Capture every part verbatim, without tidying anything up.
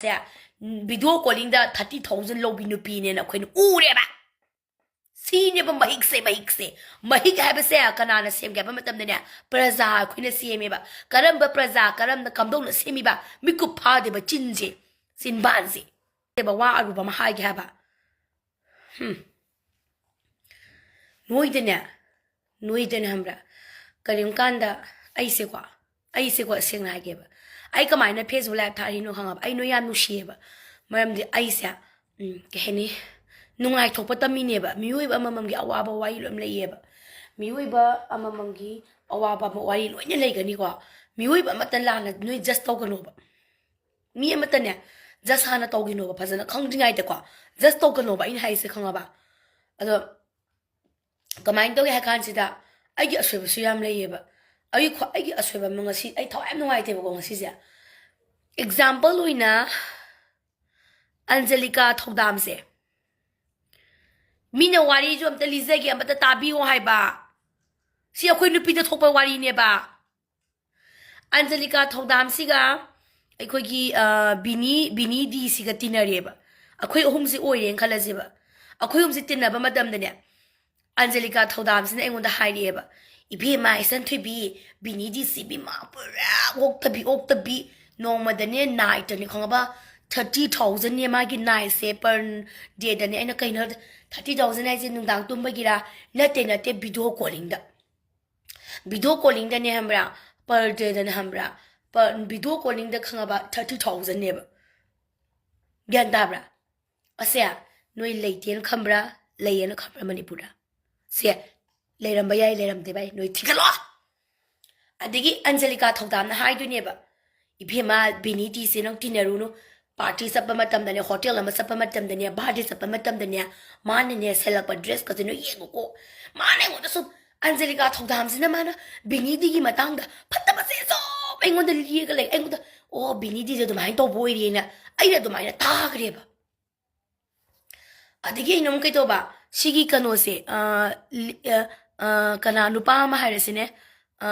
ꯁꯦ, ꯎꯝ, video callingꯗ thirty thousand ꯂꯧꯕꯤ ꯅꯨꯄꯤꯅꯦꯅ ꯑꯩꯈꯣꯏꯅ ꯎꯔꯦꯕ꯫ ꯁꯤꯅꯦꯕ ꯃꯍꯤꯛꯁꯦ, ꯃꯍꯤꯛꯁꯦ꯫ ꯃꯍꯤꯛ ꯍꯥꯏꯕꯁꯦ ꯀꯅꯥꯅ ꯁꯦꯝꯒꯦ ꯍꯥꯏꯕ ꯃꯇꯝꯗꯅꯦ, ꯄ꯭ꯔꯖꯥ ꯑꯩꯈꯣꯏꯅ ꯁꯦꯝꯃꯦꯕ꯫ ꯀꯔꯝꯕ ꯄ꯭ꯔꯖꯥ, ꯀꯔꯝꯅ, ꯀꯝꯗꯧꯅ ꯁꯦꯝꯃꯤꯕ? ꯃꯤꯀꯨꯞ ꯐꯥꯗꯦꯕ ꯆꯤꯟꯁꯦ, ꯆꯤꯟꯕꯥꯟꯁꯦ꯫ ꯋꯥ ꯑꯔꯨꯕ ꯑꯃ ꯍꯥꯏꯒꯦ ꯍꯥꯏꯕ꯫ ꯍꯝ꯫ ꯅꯣꯏꯗꯅꯦ, ꯅꯣꯏꯗꯅꯦ ꯈꯪꯕ꯭ꯔꯥ? ꯀꯔꯤꯒꯨꯝꯕ ꯀꯥꯟꯗ ꯑꯩꯁꯦꯀꯣ, ꯑꯩꯁꯦꯀꯣ ꯁꯦꯡꯅ ꯍꯥꯏꯒꯦꯕ, ꯑꯩ ꯀꯃꯥꯏꯅ Facebook live ꯊꯥꯔꯤꯅꯣ ꯈꯪꯉꯕ? ꯑꯩ ꯅꯣꯏ ꯌꯥꯝ ꯅꯨꯡꯁꯤꯌꯦꯕ꯫ ꯃꯔꯝꯗꯤ ꯑꯩꯁꯦ, ꯎꯝ, ꯀꯩ ꯍꯥꯏꯅꯤ, ꯅꯨꯡꯉꯥꯏꯊꯣꯛꯄ ꯇꯝꯃꯤꯅꯦꯕ꯫ ꯃꯤꯑꯣꯏꯕ ꯑꯃꯃꯝꯒꯤ ꯑꯋꯥꯕ ꯋꯥꯔꯤ ꯂꯣꯏ ꯂꯩꯌꯦꯕ꯫ ꯃꯤꯑꯣꯏꯕ ꯑꯃꯃꯝꯒꯤ ꯑꯋꯥꯕ ꯋꯥꯔꯤ ꯂꯣꯏꯅ ꯂꯩꯒꯅꯤꯀꯣ꯫ ꯃꯤꯑꯣꯏꯕ ꯑꯃꯠꯇ ꯂꯥꯟꯅ ꯅꯣꯏ judge ꯇꯧꯒꯅꯣꯕ꯫ ꯃꯤ ꯑꯃꯠꯇꯅꯦ judge ꯍꯥꯟꯅ ꯇꯧꯒꯅꯣꯕ, ꯐꯖꯅ ꯈꯪꯗ꯭ꯔꯤꯉꯩꯗꯀꯣ judge ꯇꯧꯒꯅꯣꯕ, ꯑꯩꯅ ꯍꯥꯏꯁꯦ ꯈꯪꯉꯕ? ꯑꯗꯣ ꯀꯃꯥꯏꯅ ꯇꯧꯒꯦ ꯍꯥꯏ ꯀꯥꯟꯁꯤꯗ, ꯑꯩꯒꯤ ꯑꯁꯣꯏꯕꯁꯨ ꯌꯥꯝ ꯂꯩꯌꯦꯕ꯫ ꯑꯩꯒꯤ ꯈ꯭ꯋꯥ-, ꯑꯩꯒꯤ ꯑꯁꯣꯏꯕ ꯑꯃ ꯉꯁꯤ ꯑꯩ ꯊꯋꯥꯏ ꯌꯥꯝ ꯅꯨꯡꯉꯥꯏꯇꯦꯕꯀꯣ ꯉꯁꯤꯁꯦ꯫ Example ꯑꯣꯏꯅ, ꯑꯟꯖꯂꯤꯀꯥ ꯊꯧꯗꯥꯝꯁꯦ, ꯃꯤꯅ ꯋꯥꯔꯤꯁꯨ ꯑꯝꯇ ꯂꯤꯖꯒꯦ, ꯑꯃꯇ ꯇꯥꯕꯤꯌꯣ ꯍꯥꯏꯕ꯫ ꯁꯤ ꯑꯩꯈꯣꯏ ꯅꯨꯄꯤꯗ ꯊꯣꯛꯄ ꯋꯥꯔꯤꯅꯦꯕ꯫ ꯑꯟꯖꯂꯤꯀꯥ ꯊꯧꯗꯥꯝꯁꯤꯒ ꯑꯩꯈꯣꯏꯒꯤ, ꯑ, ꯕꯤꯅꯤ, ꯕꯤꯅꯤ ꯗꯤꯁꯤꯒ ꯇꯤꯟꯅꯔꯦꯕ꯫ ꯑꯩꯈꯣꯏ ꯑꯍꯨꯝꯁꯤ ꯑꯣꯏꯔꯦꯅ ꯈꯜꯂꯁꯦꯕ꯫ ꯑꯩꯈꯣꯏ ꯑꯍꯨꯝꯁꯤ ꯇꯤꯟꯅꯕ ꯃꯇꯝꯗꯅꯦ, ꯑꯟꯖꯂꯤꯀꯥ ꯊꯧꯗꯥꯝꯁꯤꯅ ꯑꯩꯉꯣꯟꯗ ꯍꯥꯏꯔꯛꯑꯦꯕ, "ꯏꯕꯦꯝꯃ, ꯏꯆꯟ ꯊꯣꯏꯕꯤ, ꯕꯤꯅꯤ ꯗꯤꯁꯤ ꯏꯕꯦꯝꯃ ꯄꯨꯔꯥ ꯑꯣꯛꯇꯕꯤ, ꯑꯣꯛꯇꯕꯤ, ꯅꯣꯡꯃꯗꯅꯦ, ꯅꯥꯏꯠꯇꯅꯦ ꯈꯪꯉꯕ, thirty thousandꯅꯦ ꯃꯥꯒꯤ ꯅꯥꯏꯠꯁꯦ, per dayꯗꯅꯦ." ꯑꯩꯅ, "ꯀꯩꯅꯣ thirty thousand ꯍꯥꯏꯁꯦ, ꯅꯨꯡꯗꯥꯡ ꯇꯨꯝꯕꯒꯤꯔꯥ?" "ꯅꯠꯇꯦ, ꯅꯠꯇꯦ, video callingꯗ, video callingꯗꯅꯦ ꯈꯪꯕ꯭ꯔꯥ, per dayꯗꯅꯦ ꯈꯪꯕ꯭ꯔꯥ, per, video callingꯗ ꯈꯪꯉꯕ thirty thousandꯅꯦꯕ꯫ ꯒ꯭ꯌꯥꯟ ꯇꯥꯕ꯭ꯔꯥ? ꯑꯁꯦ ꯅꯣꯏ ꯂꯩꯇꯦꯅ ꯈꯟꯕ꯭ꯔꯥ, ꯂꯩꯌꯦꯅ ꯈꯟꯕ꯭ꯔꯥ ꯃꯅꯤꯄꯨꯔꯗ? ꯁꯦ, ꯂꯩꯔꯝꯕ ꯌꯥꯏ, ꯂꯩꯔꯝꯗꯦ ꯚꯥꯏ, ꯅꯣꯏ ꯊꯤꯒꯠꯂꯣ꯫ ꯑꯗꯒꯤ ꯑꯟꯖꯂꯤꯀꯥ ꯊꯧꯗꯥꯝꯅ ꯍꯥꯏꯗꯣꯏꯅꯦꯕ, "ꯏꯕꯦꯝꯃ, ꯕꯤꯅꯤ ꯗꯤꯁꯦ ꯅꯪ ꯇꯤꯟꯅꯔꯨꯅꯨ꯫ Party ꯆꯠꯄ ꯃꯇꯝꯗꯅꯦ, hotel ꯑꯃ ꯆꯠꯄ ꯃꯇꯝꯗꯅꯦ, birthday ꯆꯠꯄ ꯃꯇꯝꯗꯅꯦ, ꯃꯥꯅꯅꯦ ꯁꯦꯠꯂꯛꯄ dressꯀꯁꯦ ꯅꯣꯏ ꯌꯦꯡꯉꯨꯀꯣ꯫ ꯃꯥꯅ ꯑꯩꯉꯣꯟꯗ ꯁꯨꯝ, ꯑꯟꯖꯂꯤꯀꯥ ꯊꯧꯗꯥꯝꯁꯤꯅ ꯃꯥꯅ ꯕꯤꯅꯤ ꯗꯤꯒꯤ ꯃꯇꯥꯡꯗ ꯐꯠꯇꯕꯁꯦ ꯁꯨꯝ ꯑꯩꯉꯣꯟꯗ ꯂꯤꯔꯒ ꯂꯩ꯫ ꯑꯩꯉꯣꯟꯗ, ꯑꯣ, ꯕꯤꯅꯤ ꯗꯤꯁꯦ ꯑꯗꯨꯃꯥꯏꯅ ꯇꯧꯕ ꯑꯣꯏꯔꯦꯅ ꯑꯩꯅ ꯑꯗꯨꯃꯥꯏꯅ ꯇꯥꯈ꯭ꯔꯦꯕ꯫" ꯑꯗꯒꯤ ꯑꯩꯅ ꯑꯃꯨꯛ ꯀꯩꯗꯧꯕ, ꯁꯤꯒꯤ ꯀꯩꯅꯣꯁꯦ, ꯑ, ꯂꯤ-, ꯑ, ꯑ, ꯀꯅꯥ, ꯅꯨꯄꯥ ꯑꯃ ꯍꯥꯏꯔꯁꯤꯅꯦ, ꯑ,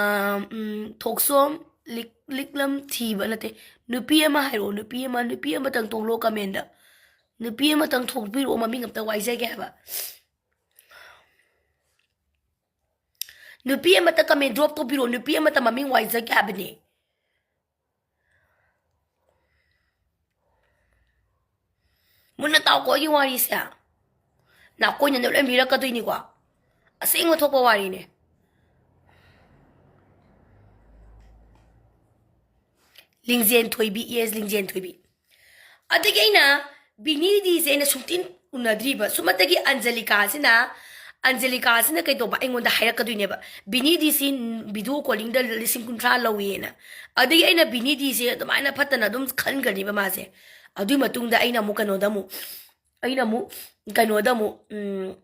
ꯎꯝ, ꯊꯣꯛꯆꯣꯝ ꯂꯤꯛ-, ꯂꯤꯛꯂꯝ ꯊꯤꯕ ꯅꯠꯇꯦ, ꯅꯨꯄꯤ ꯑꯃ ꯍꯥꯏꯔꯛꯑꯣ, ꯅꯨꯄꯤ ꯑꯃ, ꯅꯨꯄꯤ ꯑꯃꯇꯪ ꯊꯣꯛꯂꯛꯑꯣ comment꯫ ꯅꯨꯄꯤ ꯑꯃꯇꯪ ꯊꯣꯛꯄꯤꯔꯛꯑꯣ, ꯃꯃꯤꯡ ꯑꯝꯇ ꯋꯥꯏꯖꯒꯦ ꯍꯥꯏꯕ꯫ ꯅꯨꯄꯤ ꯑꯃꯇ comment drop ꯇꯧꯕꯤꯔꯛꯑꯣ, ꯅꯨꯄꯤ ꯑꯃꯇ ꯃꯃꯤꯡ ꯋꯥꯏꯖꯒꯦ ꯍꯥꯏꯕꯅꯦ꯫ ꯃꯨꯟꯅ ꯇꯥꯎꯀꯣ ꯑꯩꯒꯤ ꯋꯥꯔꯤꯁꯦ꯫ ꯅꯥꯀꯣꯏꯅꯅ ꯂꯣꯏ ꯂꯤꯔꯛꯀꯗꯣꯏꯅꯤꯀꯣ꯫ ꯑꯁꯦꯡꯕ ꯊꯣꯛꯄ ꯋꯥꯔꯤꯅꯦ꯫ ꯂꯤꯡꯖꯦꯟ ꯊꯣꯏꯕꯤ, yes, ꯂꯤꯡꯖꯦꯟ ꯊꯣꯏꯕꯤ꯫ ꯑꯗꯒꯤ ꯑꯩꯅ ꯕꯤꯅꯤꯗꯤꯁꯦ ꯑꯩꯅ ꯁꯨꯡꯇꯤꯟ ꯎꯅꯗ꯭ꯔꯤꯕ꯫ ꯁꯨꯝꯃꯇꯒꯤ ꯑꯟꯖꯂꯤꯀꯥꯁꯤꯅ, ꯑꯟꯖꯂꯤꯀꯥꯁꯤꯅ ꯀꯩꯗꯧꯕ ꯑꯩꯉꯣꯟꯗ ꯍꯥꯏꯔꯛꯀꯗꯣꯏꯅꯦꯕ, ꯕꯤꯅꯤꯗꯤꯁꯤ video callingꯗ ꯂꯤꯁꯤꯡ ꯀꯨꯟꯊ꯭ꯔꯥ ꯂꯧꯋꯦꯅ꯫ ꯑꯗꯒꯤ ꯑꯩꯅ ꯕꯤꯅꯤꯗꯤꯁꯦ ꯑꯗꯨꯃꯥꯏꯅ ꯐꯠꯇꯅ ꯑꯗꯨꯝ ꯈꯟꯈ꯭ꯔꯅꯤꯕ ꯃꯥꯁꯦ꯫ ꯑꯗꯨꯒꯤ ꯃꯇꯨꯡꯗ ꯑꯩꯅ ꯑꯃꯨꯛ ꯀꯩꯅꯣꯗ ꯑꯃꯨꯛ, ꯑꯩꯅ ꯑꯃꯨꯛ ꯀꯩꯅꯣꯗ ꯑꯃꯨꯛ, ꯎꯝ,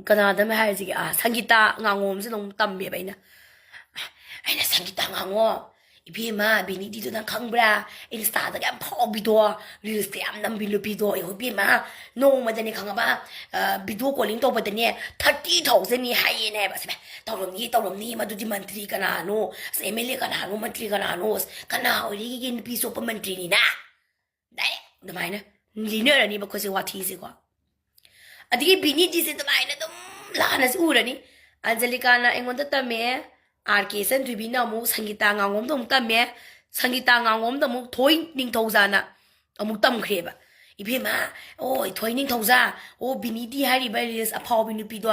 ꯀꯅꯥꯗ ꯑꯃ ꯍꯥꯏꯔꯁꯤꯒꯦ? ꯑꯥ, ꯁꯪꯒꯤꯇꯥ ꯉꯥꯉꯣꯝꯁꯤꯗ ꯑꯃꯨꯛ ꯇꯝꯃꯦꯕ ꯑꯩꯅ꯫ ꯑꯩꯅ, "ꯁꯪꯒꯤꯇꯥ ꯉꯥꯉꯣ, ꯏꯕꯦꯝꯃ, ꯕꯤꯅꯤꯗꯤꯗꯣ ꯅꯪ ꯈꯪꯕ꯭ꯔꯥ? Instaꯗꯒ ꯌꯥꯝ ꯐꯥꯎꯕꯤꯗꯣ, reelsꯇ ꯌꯥꯝ ꯅꯝꯕꯤ ꯅꯨꯄꯤꯗꯣ, ꯑꯩꯍꯣ ꯏꯕꯦꯝꯃ, ꯅꯣꯡꯃꯗꯅꯦ ꯈꯪꯉꯕ, ꯑ, video calling ꯇꯧꯕꯗꯅꯦ thirty thousandꯅꯤ ꯍꯥꯏꯌꯦꯅ" ꯍꯥꯏꯕ꯫ ꯑꯁ, ꯇꯧꯔꯝꯅꯤ, ꯇꯧꯔꯝꯅꯤ, ꯃꯗꯨꯗꯤ ꯃꯟꯇ꯭ꯔꯤ ꯀꯅꯥꯅꯣ? ꯑꯁ, MLA ꯀꯅꯥꯅꯣ, ꯃꯟꯇ꯭ꯔꯤ ꯀꯅꯥꯅꯣ? ꯑꯁ, ꯀꯅꯥ ꯑꯣꯏꯔꯤꯒꯦ? ꯅꯨꯄꯤ ꯆꯣꯞꯄ ꯃꯟꯇ꯭ꯔꯤꯅꯤꯅ꯫ Direct ꯑꯗꯨꯃꯥꯏꯅ ꯂꯤꯅꯔꯅꯤꯕ ꯑꯩꯈꯣꯏꯁꯦ ꯋꯥꯊꯤꯁꯦꯀꯣ꯫ ꯑꯗꯒꯤ ꯕꯤꯅꯤꯗꯤꯁꯦ ꯑꯗꯨꯃꯥꯏꯅ ꯑꯗꯨꯝ ꯂꯥꯟꯅꯁꯨ ꯎꯔꯅꯤ꯫ ꯑꯟꯖꯂꯤꯀꯥꯅ ꯑꯩꯉꯣꯟꯗ ꯇꯝꯃꯦ, R K ꯏꯆꯟꯊꯣꯏꯕꯤꯅ ꯑꯃꯨꯛ ꯁꯪꯒꯤꯇꯥ ꯉꯥꯉꯣꯝꯗ ꯑꯃꯨꯛ ꯇꯝꯃꯦ, ꯁꯪꯒꯤꯇꯥ ꯉꯥꯉꯣꯝꯗ ꯑꯃꯨꯛ ꯊꯣꯏ ꯅꯤꯡꯊꯧꯖꯥꯅ ꯑꯃꯨꯛ ꯇꯝꯈ꯭ꯔꯦꯕ꯫ "ꯏꯕꯦꯝꯃ, ꯑꯣ, ꯊꯣꯏ ꯅꯤꯡꯊꯧꯖꯥ, ꯑꯣ, ꯕꯤꯅꯤꯗꯤ ꯍꯥꯏꯔꯤꯕ reels ꯑꯐꯥꯎꯕꯤ ꯅꯨꯄꯤꯗꯣ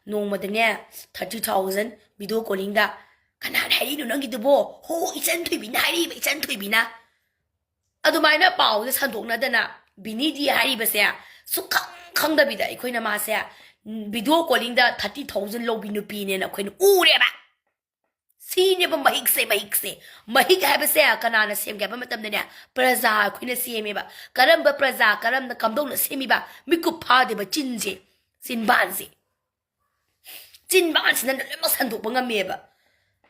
ꯅꯣꯡꯃꯗꯅꯦ thirty thousand video callingꯗ"꯫ "ꯀꯅꯥꯅ ꯍꯥꯏꯔꯤꯅꯣ ꯅꯪꯒꯤꯗꯨꯕꯣ?" "ꯍꯣ, ꯏꯆꯟꯊꯣꯏꯕꯤꯅ ꯍꯥꯏꯔꯤꯕ, ꯏꯆꯟꯊꯣꯏꯕꯤꯅ"꯫ ꯑꯗꯨꯃꯥꯏꯅ ꯄꯥꯎꯁꯦ ꯁꯟꯗꯣꯛꯅꯗꯅ ꯕꯤꯅꯤꯗꯤ ꯍꯥꯏꯔꯤꯕꯁꯦ ꯁꯨꯛꯈꯪ ꯈꯪꯗꯕꯤꯗ ꯑꯩꯈꯣꯏꯅ ꯃꯥꯁꯦ video callingꯗ thirty thousand ꯂꯧꯕꯤ ꯅꯨꯄꯤꯅꯦꯅ ꯑꯩꯈꯣꯏꯅ ꯎꯔꯦꯕ꯫ ꯁꯤꯅꯦꯕ ꯃꯍꯤꯛꯁꯦ, ꯃꯍꯤꯛꯁꯦ꯫ ꯃꯍꯤꯛ ꯍꯥꯏꯕꯁꯦ ꯀꯅꯥꯅ ꯁꯦꯝꯒꯦ ꯍꯥꯏꯕ ꯃꯇꯝꯗꯅꯦ, ꯄ꯭ꯔꯖꯥ ꯑꯩꯈꯣꯏꯅ ꯁꯦꯝꯃꯦꯕ꯫ ꯀꯔꯝꯕ ꯄ꯭ꯔꯖꯥ, ꯀꯔꯝꯅ, ꯀꯝꯗꯧꯅ ꯁꯦꯝꯃꯤꯕ? ꯃꯤꯀꯨꯞ ꯐꯥꯗꯦꯕ ꯆꯤꯟꯁꯦ, ꯆꯤꯟꯕꯥꯟꯁꯦ꯫ ꯆꯤꯟꯕꯥꯟꯁꯤꯅ ꯂꯣꯏꯅꯃꯛ ꯁꯟꯗꯣꯛꯄ ꯉꯝꯃꯦꯕ꯫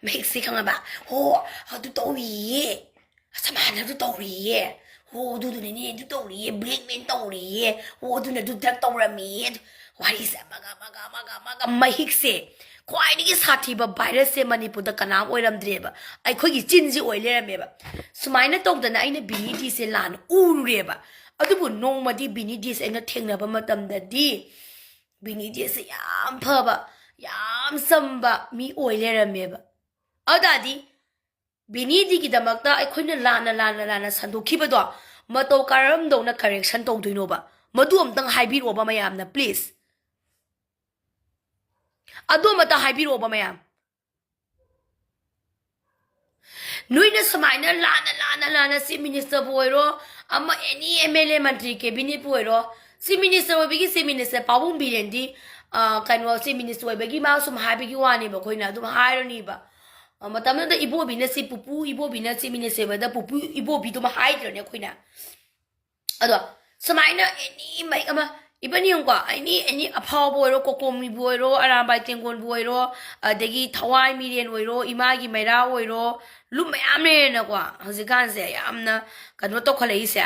ꯃꯍꯤꯛꯁꯦ ꯈꯪꯉꯕ? "ꯍꯣ, ꯑꯗꯨ ꯇꯧꯔꯤꯌꯦ, ꯑꯁꯃꯥꯏꯅ ꯑꯗꯨ ꯇꯧꯔꯤꯌꯦ, ꯍꯣ, ꯑꯗꯨꯗꯨꯅꯅꯦ, ꯑꯗꯨ ꯇꯧꯔꯤꯌꯦ, blackmail ꯇꯧꯔꯤꯌꯦ, ꯍꯣ, ꯑꯗꯨꯅ ꯑꯗꯨ drug ꯇꯧꯔꯝꯃꯤꯌꯦ, ꯑꯗꯨ ꯋꯥꯔꯤꯁꯦ ꯑꯃꯒ, ꯑꯃꯒ, ꯑꯃꯒ, ꯑꯃꯒ, ꯃꯍꯤꯛꯁꯦ, ꯈ꯭ꯋꯥꯏꯗꯒꯤ ꯁꯥꯊꯤꯕ virusꯁꯦ ꯃꯅꯤꯄꯨꯔꯗ ꯀꯅꯥꯝ ꯑꯣꯏꯔꯝꯗ꯭ꯔꯦꯕ, ꯑꯩꯈꯣꯏꯒꯤ ꯆꯤꯟꯁꯤ ꯑꯣꯏ ꯂꯩꯔꯝꯃꯦꯕ꯫ ꯁꯨꯃꯥꯏꯅ ꯇꯧꯗꯅ ꯑꯩꯅ ꯕꯤꯅꯤꯗꯤꯁꯦ ꯂꯥꯟꯅ ꯎꯔꯨꯔꯦꯕ꯫ ꯑꯗꯨꯕꯨ ꯅꯣꯡꯃꯗꯤ ꯕꯤꯅꯤꯗꯤꯁꯦ ꯑꯩꯅ ꯊꯦꯡꯅꯕ ꯃꯇꯝꯗꯗꯤ, ꯕꯤꯅꯤꯗꯤꯁꯦ ꯌꯥꯝ ꯐꯕ, ꯌꯥꯝ ꯆꯝꯕ ꯃꯤ ꯑꯣꯏ ꯂꯩꯔꯝꯃꯦꯕ꯫ ꯑꯗꯨ ꯇꯥꯔꯗꯤ ꯕꯤꯅꯤꯗꯤꯒꯤꯗꯃꯛꯇ ꯑꯩꯈꯣꯏꯅ ꯂꯥꯟꯅ, ꯂꯥꯟꯅ, ꯂꯥꯟꯅ ꯁꯟꯗꯣꯛꯈꯤꯕꯗꯣ ꯃꯇꯧ ꯀꯔꯝꯗꯧꯅ correction ꯇꯧꯗꯣꯏꯅꯣꯕ? ꯃꯗꯨ ꯑꯝꯇꯪ ꯍꯥꯏꯕꯤꯔꯛꯑꯣꯕ ꯃꯌꯥꯝꯅ, please꯫ ꯑꯗꯨ ꯑꯃꯇ ꯍꯥꯏꯕꯤꯔꯛꯑꯣꯕ ꯃꯌꯥꯝ꯫ ꯅꯣꯏꯅ ꯁꯨꯃꯥꯏꯅ ꯂꯥꯟꯅ, ꯂꯥꯟꯅ, ꯂꯥꯟꯅ chief ministerꯕꯨ ꯑꯣꯏꯔꯣ, ꯑꯃ any MLA ꯃꯟꯇ꯭ꯔꯤ cabinetꯄꯨ ꯑꯣꯏꯔꯣ, chief minister ꯑꯣꯏꯕꯒꯤ chief minister ꯄꯥꯕꯨꯡ ꯕꯤꯔꯦꯟꯗꯤ, ꯑ, ꯀꯩꯅꯣ, chief minister ꯑꯣꯏꯕꯒꯤ ꯃꯥ ꯁꯨꯝ ꯍꯥꯏꯕꯒꯤ ꯋꯥꯅꯦꯕ, ꯑꯩꯈꯣꯏꯅ ꯑꯗꯨꯝ ꯍꯥꯏꯔꯅꯤꯕ꯫ ꯑ, ꯃꯇꯝꯗꯨꯗ ꯏꯕꯣꯕꯤꯅ ꯁꯤ ꯄꯨꯄꯨ ꯏꯕꯣꯕꯤꯅ chief minister ꯑꯣꯏꯕꯗ ꯄꯨꯄꯨ ꯏꯕꯣꯕꯤꯗꯨꯃ ꯍꯥꯏꯗ꯭ꯔꯅꯦ ꯑꯩꯈꯣꯏꯅ? ꯑꯗꯣ ꯁꯨꯃꯥꯏꯅ any ꯃꯍꯤꯛ ꯑꯃ, even ꯌꯦꯡꯉꯨꯀꯣ, any, any ꯑꯐꯥꯎꯕ ꯑꯣꯏꯔꯣ, ꯀꯣꯀꯣꯃꯤꯕꯨ ꯑꯣꯏꯔꯣ, ꯑꯔꯥꯝꯕꯥꯏ ꯇꯦꯡꯒꯣꯟꯕꯨ ꯑꯣꯏꯔꯣ, ꯑꯗꯒꯤ ꯊꯋꯥꯏ ꯃꯤꯔꯦꯟ ꯑꯣꯏꯔꯣ, ꯏꯃꯥꯒꯤ ꯃꯩꯔꯥ ꯑꯣꯏꯔꯣ, ꯂꯨꯞ ꯃꯌꯥꯝ ꯂꯩꯔꯦꯅꯀꯣ ꯍꯧꯖꯤꯛꯀꯥꯟꯁꯦ ꯌꯥꯝꯅ ꯀꯩꯅꯣ ꯇꯧꯈꯠꯂꯛꯏꯁꯦ꯫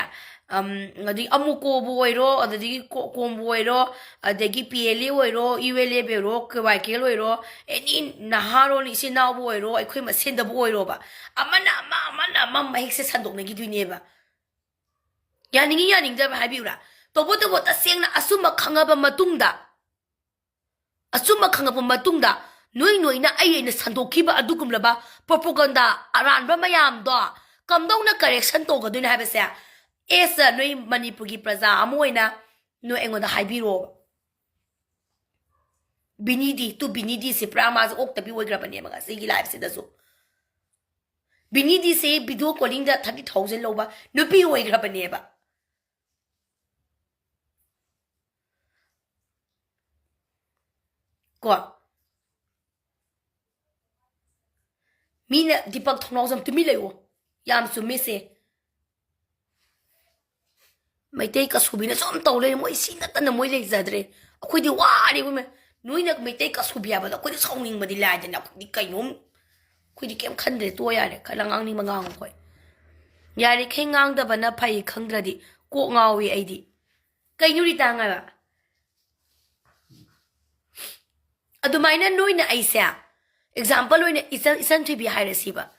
ꯑꯝ, ꯑꯗꯒꯤ ꯑꯃꯨꯀꯣꯕꯨ ꯑꯣꯏꯔꯣ, ꯑꯗꯒꯤ ꯀꯣ-, ꯀꯣꯝꯕꯨ ꯑꯣꯏꯔꯣ, ꯑꯗꯒꯤ PLA ꯑꯣꯏꯔꯣ, ULF ꯑꯣꯏꯔꯣ, KYKL ꯑꯣꯏꯔꯣ, any ꯅꯍꯥꯔꯣꯟ ꯏꯆꯤꯟ ꯏꯅꯥꯎꯕꯨ ꯑꯣꯏꯔꯣ, ꯑꯩꯈꯣꯏ ꯃꯁꯦꯟꯗꯕꯨ ꯑꯣꯏꯔꯣꯕ, ꯑꯃꯅ ꯑꯃ, ꯑꯃꯅ ꯑꯃ ꯃꯍꯤꯛꯁꯦ ꯁꯟꯗꯣꯛꯅꯈꯤꯗꯣꯏꯅꯦꯕ꯫ ꯌꯥꯅꯤꯡꯉꯤ ꯌꯥꯅꯤꯡꯗꯕ ꯍꯥꯏꯕꯤꯌꯨꯔꯥ? ꯇꯧꯕꯇꯕꯨ ꯇꯁꯦꯡꯅ ꯑꯆꯨꯝꯕ ꯈꯪꯉꯕ ꯃꯇꯨꯡꯗ, ꯑꯆꯨꯝꯕ ꯈꯪꯉꯕ ꯃꯇꯨꯡꯗ ꯅꯣꯏ ꯅꯣꯏꯅ ꯑꯩ ꯑꯩꯅ ꯁꯟꯗꯣꯛꯈꯤꯕ ꯑꯗꯨꯒꯨꯝꯂꯕ propaganda ꯑꯔꯥꯟꯕ ꯃꯌꯥꯝꯗꯣ ꯀꯝꯗꯧꯅ correction ꯇꯧꯒꯗꯣꯏꯅꯣ ꯍꯥꯏꯕꯁꯦ, as a ꯅꯣꯏ ꯃꯅꯤꯄꯨꯔꯒꯤ ꯄ꯭ꯔꯖꯥ ꯑꯃ ꯑꯣꯏꯅ ꯅꯣꯏ ꯑꯩꯉꯣꯟꯗ ꯍꯥꯏꯕꯤꯔꯛꯑꯣꯕ꯫ ꯕꯤꯅꯤꯗꯤ, ꯇꯨ ꯕꯤꯅꯤꯗꯤꯁꯦ ꯄꯨꯔꯥ ꯃꯥꯁꯦ ꯑꯣꯛꯇꯕꯤ ꯑꯣꯏꯈ꯭ꯔꯕꯅꯦꯕ ꯉꯁꯤꯒꯤ liveꯁꯤꯗꯁꯨ꯫ ꯕꯤꯅꯤꯗꯤꯁꯦ video callingꯗ thirty thousand ꯂꯧꯕ ꯅꯨꯄꯤ ꯑꯣꯏꯈ꯭ꯔꯕꯅꯦꯕ꯫ ꯀꯣ? ꯃꯤꯅ ꯗꯤꯄꯛ ꯊꯧꯅꯥꯎꯖꯝ ꯇꯨꯃꯤꯟ ꯂꯩꯌꯣ꯫ ꯌꯥꯝ ꯆꯨꯝꯃꯤꯁꯦ꯫ ꯃꯩꯇꯩ ꯀꯁꯨꯕꯤꯅ ꯁꯨꯝ ꯇꯧ ꯂꯩꯔꯦ, ꯃꯣꯏ ꯁꯤ ꯅꯠꯇꯅ ꯃꯣꯏ ꯂꯩꯖꯗ꯭ꯔꯦ꯫ ꯑꯩꯈꯣꯏꯗꯤ ꯋꯥꯔꯦ ꯏꯕꯦꯝꯃ꯫ ꯅꯣꯏꯅ ꯃꯩꯇꯩ ꯀꯁꯨꯕꯤ ꯍꯥꯏꯕꯗꯣ ꯑꯩꯈꯣꯏꯗꯤ ꯁꯥꯎꯅꯤꯡꯕꯗꯤ ꯂꯥꯏꯗꯅ, ꯑꯩꯈꯣꯏꯗꯤ ꯀꯩꯅꯣꯝ, ꯑꯩꯈꯣꯏꯗꯤ ꯀꯩꯝ ꯈꯟꯗ꯭ꯔꯦ, ꯇꯣꯛꯑꯣ ꯌꯥꯔꯦ, ꯈꯔ ꯉꯥꯡꯅꯤꯡꯕ ꯉꯥꯡꯉꯣ ꯑꯩꯈꯣꯏ꯫ ꯌꯥꯔꯤꯈꯩ ꯉꯥꯡꯗꯕꯅ ꯐꯩ, ꯈꯪꯗ꯭ꯔꯗꯤ꯫ ꯀꯣꯛ ꯉꯥꯎꯏ ꯑꯩꯗꯤ꯫ ꯀꯩꯅꯣ ꯔꯤꯇꯥ ꯉꯥꯏꯕ? ꯑꯗꯨꯃꯥꯏꯅ ꯅꯣꯏꯅ ꯑꯩꯁꯦ, example ꯑꯣꯏꯅ ꯏꯆꯟ, ꯏꯆꯟ ꯊꯣꯏꯕꯤ ꯍꯥꯏꯔꯁꯤꯕ꯫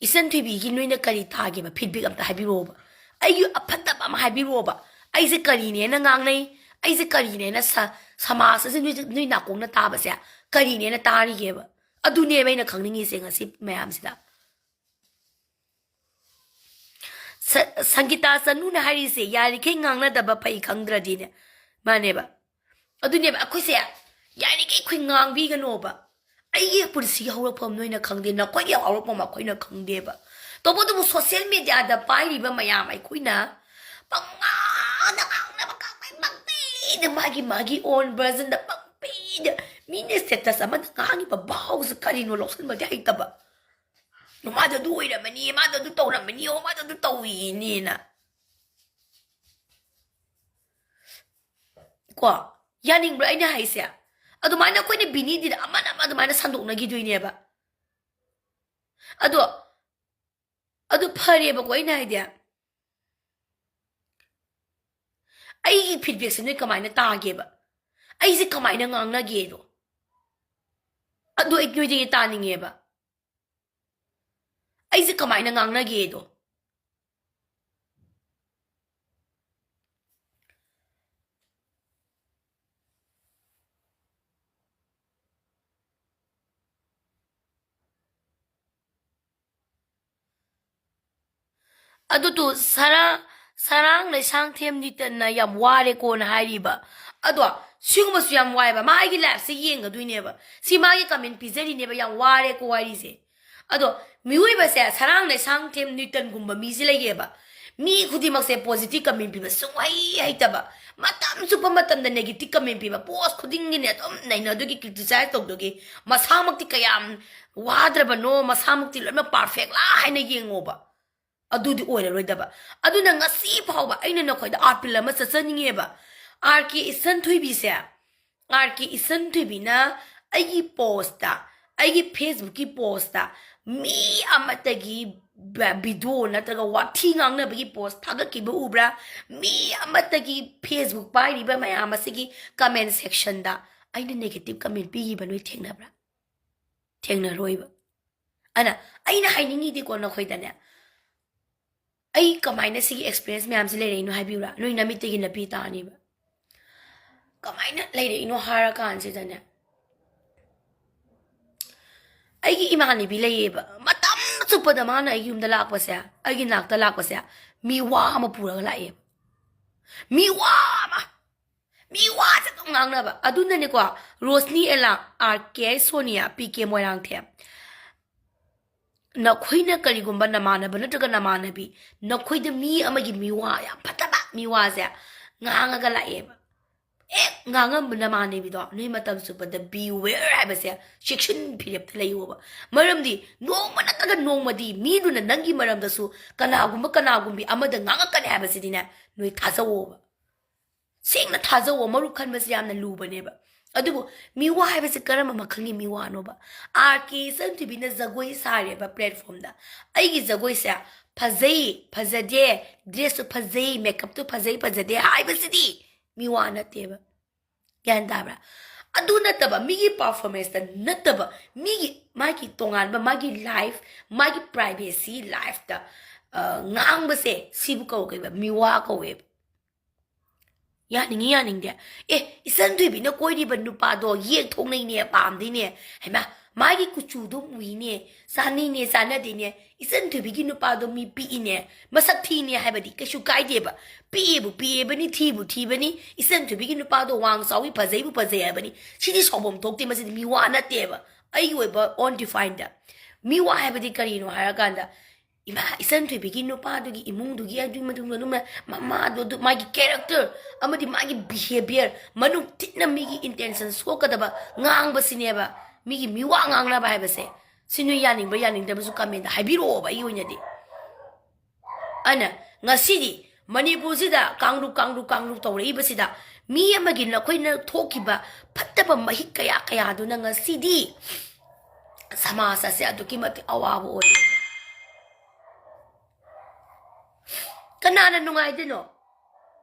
ꯏꯆꯟ ꯊꯣꯏꯕꯤꯒꯤ ꯅꯣꯏꯅ ꯀꯔꯤ ꯇꯥꯒꯦꯕ? Feedback ꯑꯝꯇ ꯍꯥꯏꯕꯤꯔꯛꯑꯣꯕ꯫ ꯑꯩꯒꯤ ꯑꯐꯠꯇꯕ ꯑꯃ ꯍꯥꯏꯕꯤꯔꯛꯑꯣꯕ꯫ ꯑꯩꯁꯦ ꯀꯔꯤꯅꯦꯅ ꯉꯥꯡꯅꯩ? ꯑꯩꯁꯦ ꯀꯔꯤꯅꯦꯅ ꯁ-, ꯁꯃꯥꯖ ꯑꯁꯤ ꯅꯣꯏ, ꯅꯣꯏ ꯅꯥꯀꯣꯡꯅ ꯇꯥꯕꯁꯦ ꯀꯔꯤꯅꯦꯅ ꯇꯥꯔꯤꯒꯦꯕ? ꯑꯗꯨꯅꯦꯕ ꯑꯩꯅ ꯈꯪꯅꯤꯡꯉꯤꯁꯦ ꯉꯁꯤ ꯃꯌꯥꯝꯁꯤꯗ꯫ ꯁ-, ꯁꯪꯒꯤꯇꯥ ꯆꯅꯨꯅ ꯍꯥꯏꯔꯤꯁꯦ, "ꯌꯥꯔꯤꯈꯩ ꯉꯥꯡꯅꯗꯕ ꯐꯩ, ꯈꯪꯗ꯭ꯔꯗꯤꯅꯦ"꯫ ꯃꯥꯅꯦꯕ꯫ ꯑꯗꯨꯅꯦꯕ ꯑꯩꯈꯣꯏꯁꯦ, ꯌꯥꯔꯤꯈꯩ ꯑꯩꯈꯣꯏ ꯉꯥꯡꯕꯤꯒꯅꯣꯕ꯫ ꯑꯩꯒꯤ ꯄꯨꯟꯁꯤꯒꯤ ꯍꯧꯔꯛꯐꯝ ꯅꯣꯏꯅ ꯈꯪꯗꯦ, ꯅꯈꯣꯏꯒꯤ ꯍꯧꯔꯛꯐꯝ ꯑꯩꯈꯣꯏꯅ ꯈꯪꯗꯦꯕ꯫ ꯇꯧꯕꯇꯕꯨ social mediaꯗ ꯄꯥꯏꯔꯤꯕ ꯃꯌꯥꯝ ꯑꯩꯈꯣꯏꯅ ꯄꯪꯉꯥꯡꯗ ꯉꯥꯡꯅꯕ, ꯀꯥꯡꯃꯩ ꯄꯪꯄꯤꯗ, ꯃꯥꯒꯤ, ꯃꯥꯒꯤ own versionꯗ ꯄꯪꯄꯤꯗ, ꯃꯤꯅ status ꯑꯃꯗ ꯉꯥꯡꯉꯤꯕ ꯚꯥꯎꯁꯦ ꯀꯔꯤꯅꯣ ꯂꯧꯁꯤꯟꯕꯗꯤ ꯍꯩꯇꯕ꯫ ꯃꯥꯗꯣ ꯑꯗꯨ ꯑꯣꯏꯔꯝꯃꯅꯤ, ꯃꯥꯗꯣ ꯑꯗꯨ ꯇꯧꯔꯝꯃꯅꯤ, ꯑꯣ, ꯃꯥꯗꯣ ꯑꯗꯨ ꯇꯧꯏꯅꯦꯅ꯫ ꯀꯣ, ꯌꯥꯅꯤꯡꯕ꯭ꯔꯥ ꯑꯩꯅ ꯍꯥꯏꯁꯦ? ꯑꯗꯨꯃꯥꯏꯅ ꯑꯩꯈꯣꯏꯅ ꯕꯤꯅꯤꯗꯤꯗ ꯑꯃꯅ ꯑꯃ ꯑꯗꯨꯃꯥꯏꯅ ꯁꯟꯗꯣꯛꯅꯈꯤꯗꯣꯏꯅꯦꯕ꯫ ꯑꯗꯣ, ꯑꯗꯨ ꯐꯔꯦꯕꯀꯣ, ꯑꯩꯅ ꯍꯥꯏꯗꯤ, ꯑꯩꯒꯤ feedbackꯁꯦ ꯅꯣꯏ ꯀꯃꯥꯏꯅ ꯇꯥꯒꯦꯕ? ꯑꯩꯁꯦ ꯀꯃꯥꯏꯅ ꯉꯥꯡꯅꯒꯦꯗꯣ? ꯑꯗꯨ ꯑꯩ ꯅꯣꯏꯗꯒꯤ ꯇꯥꯅꯤꯡꯉꯦꯕ꯫ ꯑꯩꯁꯦ ꯀꯃꯥꯏꯅ ꯉꯥꯡꯅꯒꯦꯗꯣ? ꯑꯗꯨꯗꯣ ꯁꯔꯥ-, ꯁꯔꯥꯡ ꯂꯩꯁꯥꯡꯊꯦꯝ ꯅꯤꯇꯟꯅ ꯌꯥꯝ ꯋꯥꯔꯦꯀꯣꯅ ꯍꯥꯏꯔꯤꯕ꯫ ꯑꯗꯣ ꯁꯤꯒꯨꯝꯕꯁꯨ ꯌꯥꯝ ꯋꯥꯏꯑꯦꯕ꯫ ꯃꯥꯒꯤ lifeꯁꯦ ꯌꯦꯡꯒꯗꯣꯏꯅꯦꯕ꯫ ꯁꯤ ꯃꯥꯒꯤ comment ꯄꯤꯖꯔꯤꯅꯦꯕ, ꯌꯥꯝ ꯋꯥꯔꯦꯀꯣ ꯍꯥꯏꯔꯤꯁꯦ꯫ ꯑꯗꯣ ꯃꯤꯑꯣꯏꯕꯁꯦ ꯁꯔꯥꯡ ꯂꯩꯁꯥꯡꯊꯦꯝ ꯅꯤꯇꯟꯒꯨꯝꯕ ꯃꯤꯁꯦ ꯂꯩꯌꯦꯕ꯫ ꯃꯤ ꯈꯨꯗꯤꯡꯃꯛꯁꯦ positive comment ꯄꯤꯕ ꯁꯨꯡꯍꯩ ꯍꯩꯇꯕ꯫ ꯃꯇꯝ ꯆꯨꯞꯄ ꯃꯇꯝꯗ negative comment ꯄꯤꯕ꯫ Post ꯈꯨꯗꯤꯡꯒꯤꯅꯦ ꯑꯗꯨꯝ ꯅꯩꯅꯗꯨꯒꯤ, criticize ꯇꯧꯗꯨꯒꯤ꯫ ꯃꯁꯥꯃꯛꯇꯤ ꯀꯌꯥꯝ ꯋꯥꯗ꯭ꯔꯕꯅꯣ, ꯃꯁꯥꯃꯛꯇꯤ ꯂꯣꯏꯅꯃꯛ perfectꯂꯥ ꯍꯥꯏꯅ ꯌꯦꯡꯉꯣꯕ꯫ ꯑꯗꯨꯗꯤ ꯑꯣꯏꯔꯔꯣꯏꯗꯕ꯫ ꯑꯗꯨꯅ ꯉꯁꯤ ꯐꯥꯎꯕ ꯑꯩꯅ ꯅꯈꯣꯏꯗ appeal ꯑꯃ ꯆꯠꯆꯅꯤꯡꯉꯦꯕ꯫ ꯑꯥꯔ ꯀꯦ ꯏꯆꯟ ꯊꯣꯏꯕꯤꯁꯦ, ꯑꯥꯔ ꯀꯦ ꯏꯆꯟ ꯊꯣꯏꯕꯤꯅ ꯑꯩꯒꯤ postꯇ, ꯑꯩꯒꯤ Facebookꯀꯤ postꯇ ꯃꯤ ꯑꯃꯠꯇꯒꯤ ꯚꯤꯗꯤꯑꯣ ꯅꯠꯇ꯭ꯔꯒ ꯋꯥꯊꯤ ꯉꯥꯡꯅꯕꯒꯤ ꯄꯣꯁ ꯊꯥꯒꯠꯈꯤꯕ ꯎꯕ꯭ꯔꯥ? ꯃꯤ ꯑꯃꯠꯇꯒꯤ, Facebook ꯄꯥꯏꯔꯤꯕ ꯃꯌꯥꯝ ꯑꯁꯤꯒꯤ ꯀꯃꯦꯟ ꯁꯦꯛꯁꯟꯗ ꯑꯩꯅ ꯅꯦꯒꯦꯇꯤꯞ ꯀꯃꯦꯟ ꯄꯤꯈꯤꯕ ꯅꯣꯏ ꯊꯦꯡꯅꯕ꯭ꯔꯥ? ꯊꯦꯡꯅꯔꯣꯏꯕ꯫ ꯑꯗꯨꯅ ꯑꯩꯅ ꯍꯥꯏꯅꯤꯡꯉꯤꯗꯤꯀꯣ ꯅꯈꯣꯏꯗꯅꯦ, ꯑꯩ ꯀꯃꯥꯏꯅ ꯁꯤꯒꯤ ꯑꯦꯛꯁꯄꯤꯔꯤꯌꯦꯟꯁ ꯃꯌꯥꯝꯁꯦ ꯂꯩꯔꯛꯏꯅꯣ ꯍꯥꯏꯕꯤꯌꯨꯔꯥ? ꯅꯣꯏ ꯅꯃꯤꯠꯇꯒꯤ ꯅꯄꯤ ꯇꯥꯅꯤꯕ꯫ ꯀꯃꯥꯏꯅ ꯂꯩꯔꯛꯏꯅꯣ ꯍꯥꯏꯔ ꯀꯥꯟꯁꯤꯗꯅꯦ, ꯑꯩꯒꯤ ꯏꯃꯥꯟꯅꯕꯤ ꯂꯩꯌꯦꯕ, ꯃꯇꯝ ꯆꯨꯞꯄꯗ ꯃꯥꯅ ꯑꯩꯒꯤ ꯌꯨꯝꯗ ꯂꯥꯛꯄꯁꯦ, ꯑꯩꯒꯤ ꯅꯥꯛꯇ ꯂꯥꯛꯄꯁꯦ, ꯃꯤ ꯋꯥ ꯑꯃ ꯄꯨꯔꯒ ꯂꯥꯛꯑꯦꯕ꯫ ꯃꯤ ꯋꯥ ꯑꯃ, ꯃꯤ ꯋꯥꯁꯦ ꯑꯗꯨꯝ ꯉꯥꯡꯅꯕ꯫ ꯑꯗꯨꯅꯅꯦꯀꯣ, ꯔꯣꯁꯅꯤ ꯑꯦꯂꯥ, ꯑꯥꯔ ꯀꯦ ꯁꯣꯅꯤꯌꯥ, ꯄꯤ ꯀꯦ ꯃꯣꯏꯔꯥꯡꯊꯦꯝ, ꯅꯈꯣꯏꯅ ꯀꯔꯤꯒꯨꯝꯕ ꯅꯃꯥꯟꯅꯕ ꯅꯠꯇ꯭ꯔꯒ ꯅꯃꯥꯟꯅꯕꯤ, ꯅꯈꯣꯏꯗ ꯃꯤ ꯑꯃꯒꯤ ꯃꯤꯋꯥ, ꯌꯥꯝ ꯐꯠꯇꯕ ꯃꯤꯋꯥꯁꯦ ꯉꯥꯡꯉꯒ ꯂꯥꯛꯑꯦꯕ꯫ ꯍꯦꯛ ꯉꯥꯡꯉꯝꯕ ꯅꯃꯥꯟꯅꯕꯤꯗꯣ, ꯅꯣꯏ ꯃꯇꯝ ꯆꯨꯞꯄꯗ beware ꯍꯥꯏꯕꯁꯦ, ꯆꯦꯛꯁꯤꯟ ꯐꯤꯔꯦꯞꯇ ꯂꯩꯌꯣꯕ꯫ ꯃꯔꯝꯗꯤ ꯅꯣꯡꯃ ꯅꯠꯇ꯭ꯔꯒ ꯅꯣꯡꯃꯗꯤ ꯃꯤꯗꯨꯅ ꯅꯪꯒꯤ ꯃꯔꯝꯗꯁꯨ ꯀꯅꯥꯒꯨꯝꯕ ꯀꯅꯥꯒꯨꯝꯕꯤ ꯑꯃꯗ ꯉꯥꯡꯉꯛꯀꯅꯤ ꯍꯥꯏꯕꯁꯤꯗꯤꯅꯦ, ꯅꯣꯏ ꯊꯥꯖꯧꯑꯣꯕ꯫ ꯁꯦꯡꯅ ꯊꯥꯖꯧꯑꯣ, ꯃꯔꯨꯞ ꯈꯟꯕꯁꯦ ꯌꯥꯝꯅ ꯂꯨꯕꯅꯦꯕ꯫ ꯑꯗꯨꯕꯨ ꯃꯤꯋꯥ ꯍꯥꯏꯕꯁꯦ ꯀꯔꯝꯕ ꯃꯈꯜꯒꯤ ꯃꯤꯋꯥꯅꯣꯕ? ꯑꯥꯔ ꯀꯦ ꯏꯆꯟꯊꯣꯏꯕꯤꯅ ꯖꯒꯣꯏ ꯁꯥꯔꯦꯕ ꯄ꯭ꯂꯦꯠꯐꯣꯝꯗ, ꯑꯩꯒꯤ ꯖꯒꯣꯏꯁꯦ ꯐꯖꯩ, ꯐꯖꯗꯦ, ꯗ꯭ꯔꯦꯁꯇꯨ ꯐꯖꯩ, ꯃꯦꯀꯞꯇꯨ ꯐꯖꯩ, ꯐꯖꯗꯦ ꯍꯥꯏꯕꯁꯤꯗꯤ ꯃꯤꯋꯥ ꯅꯠꯇꯦꯕ꯫ ꯒ꯭ꯌꯥꯟ ꯇꯥꯕ꯭ꯔꯥ? ꯑꯗꯨ ꯅꯠꯇꯕ, ꯃꯤꯒꯤ ꯄꯔꯐꯣꯔꯃꯦꯟꯁꯇ ꯅꯠꯇꯕ, ꯃꯤꯒꯤ, ꯃꯥꯒꯤ ꯇꯣꯉꯥꯟꯕ, ꯃꯥꯒꯤ ꯂꯥꯏꯐ, ꯃꯥꯒꯤ ꯄ꯭ꯔꯥꯏꯚꯦꯁꯤ ꯂꯥꯏꯐꯇ, ꯑ, ꯉꯥꯡꯕꯁꯦ, ꯁꯤꯕꯨ ꯀꯧ-, ꯀꯩꯕ, ꯃꯤꯋꯥ ꯀꯧꯋꯦꯕ꯫ ꯌꯥꯅꯤꯡꯉꯤ ꯌꯥꯅꯤꯡꯗꯦ꯫ ꯑꯦ, ꯏꯆꯟ ꯊꯣꯏꯕꯤꯅ ꯀꯣꯏꯔꯤꯕ ꯅꯨꯄꯥꯗꯣ ꯌꯦꯛ ꯊꯣꯛꯅꯩꯅꯦ, ꯄꯥꯝꯗꯦꯅꯦ, ꯍꯩꯃꯥ, ꯃꯥꯒꯤ ꯀꯨꯆꯨꯗꯣ ꯃꯨꯏꯅꯦ, ꯆꯥꯅꯩꯅꯦ, ꯆꯥꯟꯅꯗꯦꯅꯦ, ꯏꯆꯟ ꯊꯣꯏꯕꯤꯒꯤ ꯅꯨꯄꯥꯗꯣ ꯃꯤ ꯄꯤꯛꯏꯅꯦ, ꯃꯁꯛ ꯊꯤꯅꯦ ꯍꯥꯏꯕꯗꯤ ꯀꯩꯁꯨ ꯀꯥꯏꯗꯦꯕ꯫ ꯄꯤꯛꯑꯦꯕꯨ ꯄꯤꯛꯑꯦꯕꯅꯤ, ꯊꯤꯕꯨ ꯊꯤꯕꯅꯤ, ꯏꯆꯟ ꯊꯣꯏꯕꯤꯒꯤ ꯅꯨꯄꯥꯗꯣ ꯋꯥꯡ ꯆꯥꯎꯏ, ꯐꯖꯩꯕꯨ ꯐꯖꯩ ꯍꯥꯏꯕꯅꯤ꯫ ꯁꯤꯗꯤ ꯁꯥꯎꯐꯝ ꯊꯣꯛꯇꯦ, ꯃꯁꯤꯗꯤ ꯃꯤꯋꯥ ꯅꯠꯇꯦꯕ꯫ ꯑꯩꯒꯤ ꯑꯣꯏꯕ ꯑꯣꯟ ꯗꯤꯐꯥꯏꯟꯗ ꯃꯤꯋꯥ ꯍꯥꯏꯕꯗꯤ ꯀꯔꯤꯅꯣ ꯍꯥꯏꯔꯀꯥꯟꯗ, ꯏꯃꯥ, ꯏꯆꯟ ꯊꯣꯏꯕꯤꯒꯤ ꯅꯨꯄꯥꯗꯨꯒꯤ ꯏꯃꯨꯡꯗꯨꯒꯤ, ꯑꯗꯨꯒꯤ ꯃꯇꯨꯡꯗ ꯑꯗꯨꯝ ꯃꯃꯥꯗꯣ, ꯑꯗꯨ ꯃꯥꯒꯤ ꯀꯦꯔꯦꯛꯇꯔ ꯑꯃꯗꯤ ꯃꯥꯒꯤ ꯕꯤꯍꯦꯕꯤꯌꯔ, ꯃꯅꯨꯡ ꯊꯤꯠꯅ ꯃꯤꯒꯤ ꯏꯟꯇꯦꯟꯁꯟ ꯁꯣꯛꯀꯗꯕ ꯉꯥꯡꯕꯁꯤꯅꯦꯕ ꯃꯤꯒꯤ ꯃꯤꯋꯥ ꯉꯥꯡꯅꯕ ꯍꯥꯏꯕꯁꯦ꯫ ꯁꯤ ꯅꯣꯏ ꯌꯥꯅꯤꯡꯕ ꯌꯥꯅꯤꯡꯗꯕꯁꯨ ꯀꯃꯦꯟꯗ ꯍꯥꯏꯕꯤꯔꯛꯑꯣꯕ꯫ ꯑꯩꯒꯤ ꯑꯣꯏꯅꯗꯤ, ꯑꯗꯨꯅ ꯉꯁꯤꯗꯤ ꯃꯅꯤꯄꯨꯔꯁꯤꯗ ꯀꯥꯡꯂꯨꯞ, ꯀꯥꯡꯂꯨꯞ, ꯀꯥꯡꯂꯨꯞ ꯇꯧꯔꯛꯏꯕꯁꯤꯗ, ꯃꯤ ꯑꯃꯒꯤ ꯅꯈꯣꯏꯅ ꯊꯣꯛꯈꯤꯕ ꯐꯠꯇꯕ ꯃꯍꯤꯛ ꯀꯌꯥ ꯀꯌꯥꯗꯨꯅ ꯉꯁꯤꯗꯤ ꯁꯃꯥꯖ ꯑꯁꯦ ꯑꯗꯨꯛꯀꯤ ꯃꯇꯤꯛ ꯑꯋꯥꯕ ꯑꯣꯏꯔꯦ꯫ ꯀꯅꯥꯅ ꯅꯨꯡꯉꯥꯏꯗꯣꯏꯅꯣ?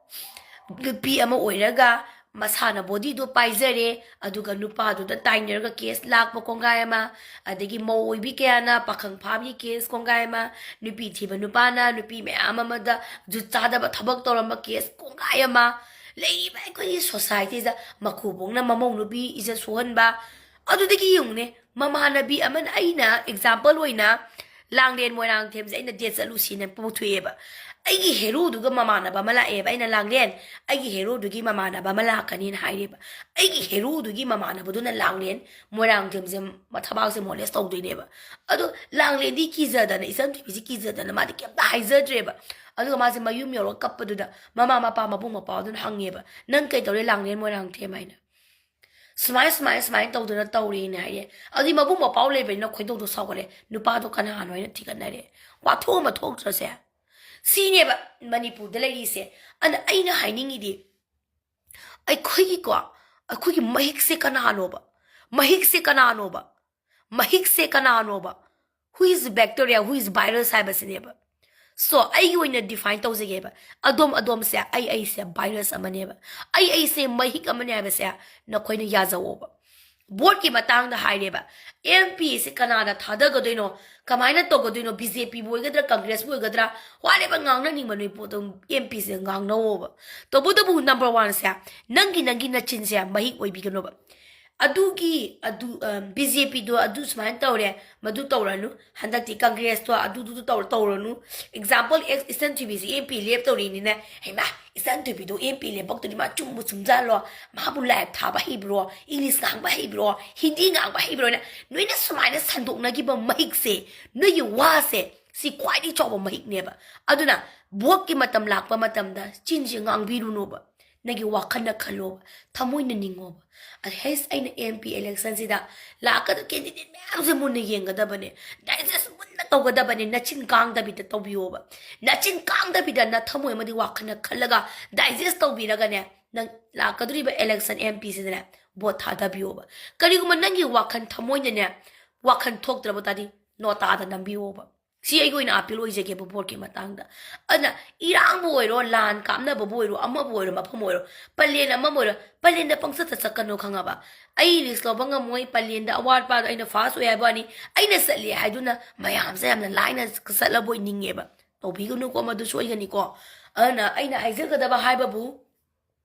ꯅꯨꯄꯤ ꯑꯃ ꯑꯣꯏꯔꯒ ꯃꯁꯥꯅ ꯕꯣꯗꯤꯗꯣ ꯄꯥꯏꯖꯔꯦ, ꯑꯗꯨꯒ ꯅꯨꯄꯥꯗꯨꯗ ꯇꯥꯏꯅꯔꯒ ꯀꯦꯁ ꯂꯥꯛꯄ ꯀꯣꯡꯒꯥꯏ ꯑꯃ, ꯑꯗꯒꯤ ꯃꯧ ꯑꯣꯏꯕꯤ ꯀꯌꯥꯅ ꯄꯥꯈꯪ ꯐꯥꯕꯒꯤ ꯀꯦꯁ ꯀꯣꯡꯒꯥꯏ ꯑꯃ, ꯅꯨꯄꯤ ꯊꯤꯕ ꯅꯨꯄꯥꯅ ꯅꯨꯄꯤ ꯃꯌꯥꯝ ꯑꯃꯗ ꯖꯨꯠ ꯆꯥꯗꯕ ꯊꯕꯛ ꯇꯧꯔꯝꯕ ꯀꯦꯁ ꯀꯣꯡꯒꯥꯏ ꯑꯃ, ꯂꯩꯔꯤꯕ ꯑꯩꯈꯣꯏꯒꯤ ꯁꯣꯁꯥꯏꯇꯤꯗ ꯃꯀꯨꯕꯣꯛꯅ ꯃꯃꯧ ꯅꯨꯄꯤ ꯏꯖꯠ ꯁꯣꯛꯍꯟꯕ꯫ ꯑꯗꯨꯗꯒꯤ ꯌꯦꯡꯉꯨꯅꯦ, ꯃꯃꯥꯟꯅꯕꯤ ꯑꯃꯅ, ꯑꯩꯅ ꯑꯦꯛꯖꯥꯝꯄꯜ ꯑꯣꯏꯅ ꯂꯥꯡꯂꯦꯟ ꯃꯣꯏꯔꯥꯡꯊꯦꯝꯁꯦ ꯑꯩꯅ ꯗꯦꯠ ꯆꯠꯂꯨꯁꯤꯅ ꯄꯨꯊꯣꯛꯑꯦꯕ꯫ ꯑꯩꯒꯤ ꯍꯦꯔꯣꯗꯨꯒ ꯃꯃꯥꯟꯅꯕ ꯑꯃ ꯂꯥꯛꯑꯦꯕ꯫ ꯑꯩꯅ, "ꯂꯥꯡꯂꯦꯟ, ꯑꯩꯒꯤ ꯍꯦꯔꯣꯗꯨꯒꯤ ꯃꯃꯥꯟꯅꯕ ꯑꯃ ꯂꯥꯛꯀꯅꯤꯅ" ꯍꯥꯏꯔꯦꯕ꯫ ꯑꯩꯒꯤ ꯍꯦꯔꯣꯗꯨꯒꯤ ꯃꯃꯥꯟꯅꯕꯗꯨꯅ ꯂꯥꯡꯂꯦꯟ ꯃꯣꯏꯔꯥꯡꯊꯦꯝꯁꯦ ꯃꯊꯕꯥꯛꯁꯦ ꯃꯣꯂꯦꯁ ꯇꯧꯗꯣꯏꯅꯦꯕ꯫ ꯑꯗꯣ ꯂꯥꯡꯂꯦꯟꯗꯤ ꯀꯤꯖꯗꯅ, ꯏꯆꯟ ꯊꯣꯏꯕꯤꯁꯤ ꯀꯤꯖꯗꯅ ꯃꯥꯗꯤ ꯀꯩꯝꯇ ꯍꯥꯏꯖꯗ꯭ꯔꯦꯕ꯫ ꯑꯗꯨꯒ ꯃꯥꯁꯦ ꯃꯌꯨꯝ ꯌꯧꯔꯒ ꯀꯞꯄꯗꯨꯗ ꯃꯃꯥ ꯃꯄꯥ ꯃꯕꯨꯡ ꯃꯧꯄ꯭ꯋꯥꯗꯨꯅ ꯍꯪꯉꯦꯕ, "ꯅꯪ ꯀꯩ ꯇꯧꯔꯦ ꯂꯥꯡꯂꯦꯟ ꯃꯣꯏꯔꯥꯡꯊꯦꯝ ꯍꯥꯏꯅ?" "ꯁꯨꯃꯥꯏ, ꯁꯨꯃꯥꯏ, ꯁꯨꯃꯥꯏꯅ ꯇꯧꯗꯅ ꯇꯧꯔꯦꯅ" ꯍꯥꯏꯌꯦ꯫ ꯑꯗꯨꯗꯤ ꯃꯕꯨꯡ ꯃꯧꯄ꯭ꯋꯥ ꯂꯩꯕꯅꯤꯅ ꯈꯣꯏꯗꯧꯗꯣ ꯁꯥꯎꯒꯠꯂꯦ꯫ ꯅꯨꯄꯥꯗꯣ ꯀꯅꯥꯅꯣ ꯍꯥꯏꯅ ꯊꯤꯒꯠꯅꯔꯦ꯫ ꯋꯥꯊꯣꯛ ꯑꯃ ꯊꯣꯛꯇ꯭ꯔꯁꯦ? ꯁꯤꯅꯦꯕ ꯃꯅꯤꯄꯨꯔꯗ ꯂꯩꯔꯤꯁꯦ꯫ ꯑꯗ ꯑꯩꯅ ꯍꯥꯏꯅꯤꯡꯉꯤꯗꯤ, ꯑꯩꯈꯣꯏꯒꯤꯀꯣ, ꯑꯩꯈꯣꯏꯒꯤ ꯃꯍꯤꯛꯁꯦ ꯀꯅꯥꯅꯣꯕ? ꯃꯍꯤꯛꯁꯦ ꯀꯅꯥꯅꯣꯕ? ꯃꯍꯤꯛꯁꯦ ꯀꯅꯥꯅꯣꯕ? Who is bacteria, who is virus ꯍꯥꯏꯕꯁꯤꯅꯦꯕ꯫ So, ꯑꯩꯒꯤ ꯑꯣꯏꯅ ꯗꯤꯐꯥꯏꯟ ꯇꯧꯖꯒꯦꯕ꯫ ꯑꯗꯣꯝ, ꯑꯗꯣꯝꯁꯦ, ꯑꯩ, ꯑꯩꯁꯦ ꯚꯥꯏꯔꯁ ꯑꯃꯅꯦꯕ꯫ ꯑꯩ, ꯑꯩꯁꯦ ꯃꯍꯤꯛ ꯑꯃꯅꯦ ꯍꯥꯏꯕꯁꯦ ꯅꯈꯣꯏꯅ ꯌꯥꯖꯧꯑꯣꯕ꯫ ꯚꯣꯠꯀꯤ ꯃꯇꯥꯡꯗ ꯍꯥꯏꯔꯦꯕ, ꯑꯦꯝ ꯄꯤ ꯑꯁꯤ ꯀꯅꯥꯅ ꯊꯥꯗꯒꯗꯣꯏꯅꯣ, ꯀꯃꯥꯏꯅ ꯇꯧꯒꯗꯣꯏꯅꯣ, ꯕꯤ ꯖꯦ ꯄꯤꯕꯨ ꯑꯣꯏꯒꯗ꯭ꯔꯥ, ꯀꯪꯒ꯭ꯔꯦꯁꯄꯨ ꯑꯣꯏꯒꯗ꯭ꯔꯥ, whatever ꯉꯥꯡꯅꯅꯤꯡꯕ ꯅꯣꯏ ꯄꯣꯠꯇꯣ ꯑꯦꯝ ꯄꯤꯁꯦ ꯉꯥꯡꯅꯧꯑꯣꯕ꯫ ꯇꯧꯕꯇꯕꯨ ꯅꯝꯕꯔ ꯋꯥꯟꯁꯦ, ꯅꯪꯒꯤ, ꯅꯪꯒꯤ ꯅꯆꯤꯟꯁꯦ ꯃꯍꯤꯛ ꯑꯣꯏꯕꯤꯒꯅꯣꯕ꯫ ꯑꯗꯨꯒꯤ, ꯑꯗꯨ, ꯑ, ꯕꯤ ꯖꯦ ꯄꯤꯗꯣ ꯑꯗꯨ ꯁꯨꯃꯥꯏꯅ ꯇꯧꯔꯦ, ꯃꯗꯨ ꯇꯧꯔꯅꯨ꯫ ꯍꯟꯗꯛꯇꯤ ꯀꯪꯒ꯭ꯔꯦꯁꯇꯣ ꯑꯗꯨꯗꯨꯗꯨ ꯇꯧꯔ-, ꯇꯧꯔꯅꯨ꯫ ꯑꯦꯛꯖꯥꯝꯄꯜ, ꯑꯦꯛꯁ-, ꯏꯆꯟ ꯊꯣꯏꯕꯤꯁꯦ ꯑꯦꯝ ꯄꯤ ꯂꯦꯞꯇꯧꯔꯤꯅꯤꯅꯦ꯫ ꯍꯩꯃꯥ, ꯏꯆꯟ ꯊꯣꯏꯕꯤꯗꯣ ꯑꯦꯝ ꯄꯤ ꯂꯦꯞꯄꯛꯇꯣꯏꯅꯤ, ꯃꯥ ꯆꯨꯝꯕꯨ ꯆꯨꯝꯖꯥꯜꯂꯣ? ꯃꯥꯕꯨ ꯂꯥꯏꯔꯤꯛ ꯊꯥꯕ ꯍꯩꯕ꯭ꯔꯣ? ꯏꯪꯂꯤꯁ ꯉꯥꯡꯕ ꯍꯩꯕ꯭ꯔꯣ? ꯍꯤꯟꯗꯤ ꯉꯥꯡꯕ ꯍꯩꯕ꯭ꯔꯣꯅ ꯅꯣꯏꯅ ꯁꯨꯃꯥꯏꯅ ꯁꯟꯗꯣꯛꯅꯈꯤꯕ ꯃꯍꯤꯛꯁꯦ, ꯅꯣꯏꯒꯤ ꯋꯥꯁꯦ, ꯁꯤ ꯈ꯭ꯋꯥꯏꯗꯒꯤ ꯆꯥꯎꯕ ꯃꯍꯤꯛꯅꯦꯕ꯫ ꯑꯗꯨꯅ ꯚꯣꯠꯀꯤ ꯃꯇꯝ ꯂꯥꯛꯄ ꯃꯇꯝꯗ ꯆꯤꯟꯁꯦ ꯉꯥꯡꯕꯤꯔꯨꯅꯣꯕ꯫ ꯅꯪꯒꯤ ꯋꯥꯈꯜꯅ ꯈꯜꯂꯣꯕ, ꯊꯃꯣꯏꯅ ꯅꯤꯡꯉꯣꯕ꯫ ꯑꯗ ꯍꯩꯁ, ꯑꯩꯅ ꯑꯦꯝ ꯄꯤ ꯏꯂꯦꯛꯁꯟꯁꯤꯗ ꯂꯥꯛꯀꯗꯕ ꯀꯦꯟꯗꯤꯗꯦꯠ ꯃꯌꯥꯝꯁꯦ ꯃꯨꯟꯅ ꯌꯦꯡꯒꯗꯕꯅꯦ, ꯗꯥꯏꯖꯦꯁ ꯃꯨꯟꯅ ꯇꯧꯒꯗꯕꯅꯦ꯫ ꯅꯆꯤꯟ ꯀꯥꯡꯗꯕꯤꯗ ꯇꯧꯕꯤꯌꯣꯕ꯫ ꯅꯆꯤꯟ ꯀꯥꯡꯗꯕꯤꯗ ꯅꯊꯃꯣꯏ ꯑꯃꯗꯤ ꯋꯥꯈꯜꯅ ꯈꯜꯂꯒ ꯗꯥꯏꯖꯦꯁ ꯇꯧꯕꯤꯔꯒꯅꯦ, ꯅꯪ ꯂꯥꯛꯀꯗꯧꯔꯤꯕ ꯏꯂꯦꯛꯁꯟ ꯑꯦꯝ ꯄꯤꯁꯤꯗꯅꯦ ꯚꯣꯠ ꯊꯥꯗꯕꯤꯌꯣꯕ꯫ ꯀꯔꯤꯒꯨꯝꯕ ꯅꯪꯒꯤ ꯋꯥꯈꯜ ꯊꯃꯣꯏꯗꯅꯦ ꯋꯥꯈꯜ ꯊꯣꯛꯇ꯭ꯔꯕ ꯇꯥꯔꯗꯤ ꯅꯣꯇꯥꯗ ꯅꯝꯕꯤꯌꯣꯕ꯫ ꯁꯤ ꯑꯩꯒꯤ ꯑꯣꯏꯅ ꯑꯥꯄꯤꯜ ꯑꯣꯏꯖꯒꯦꯕ ꯚꯣꯠꯀꯤ ꯃꯇꯥꯡꯗ꯫ ꯑꯗꯨꯅ ꯏꯔꯥꯡꯕꯨ ꯑꯣꯏꯔꯣ, ꯂꯥꯟ ꯀꯥꯞꯅꯕꯕꯨ ꯑꯣꯏꯔꯣ, ꯑꯃꯕꯨ ꯑꯣꯏꯔꯣ, ꯃꯐꯝ ꯑꯣꯏꯔꯣ, ꯄꯂꯦꯟ ꯑꯃꯕꯨ ꯑꯣꯏꯔꯣ, ꯄꯂꯦꯟꯗ ꯄꯪꯆꯠꯇ ꯆꯠꯀꯅꯨ, ꯈꯪꯉꯕ? ꯑꯩ ꯂꯤꯁ ꯂꯧꯕ ꯉꯝꯃꯣꯏ, ꯄꯂꯦꯟꯗ ꯑꯋꯥꯠꯄꯗꯣ ꯑꯩꯅ ꯐꯥꯔꯁ ꯑꯣꯏ ꯍꯥꯏꯕ ꯋꯥꯅꯤ, ꯑꯩꯅ ꯆꯠꯂꯦ ꯍꯥꯏꯗꯨꯅ ꯃꯌꯥꯝꯁꯦ ꯌꯥꯝꯅ ꯂꯥꯏꯅ ꯆꯠꯂꯕꯣꯏ ꯅꯤꯡꯉꯦꯕ꯫ ꯇꯧꯕꯤꯒꯅꯨꯀꯣ, ꯃꯗꯨ ꯁꯣꯏꯒꯅꯤꯀꯣ꯫ ꯑꯗꯨꯅ ꯑꯩꯅ ꯍꯥꯏꯖꯒꯗꯕ ꯍꯥꯏꯕꯕꯨ,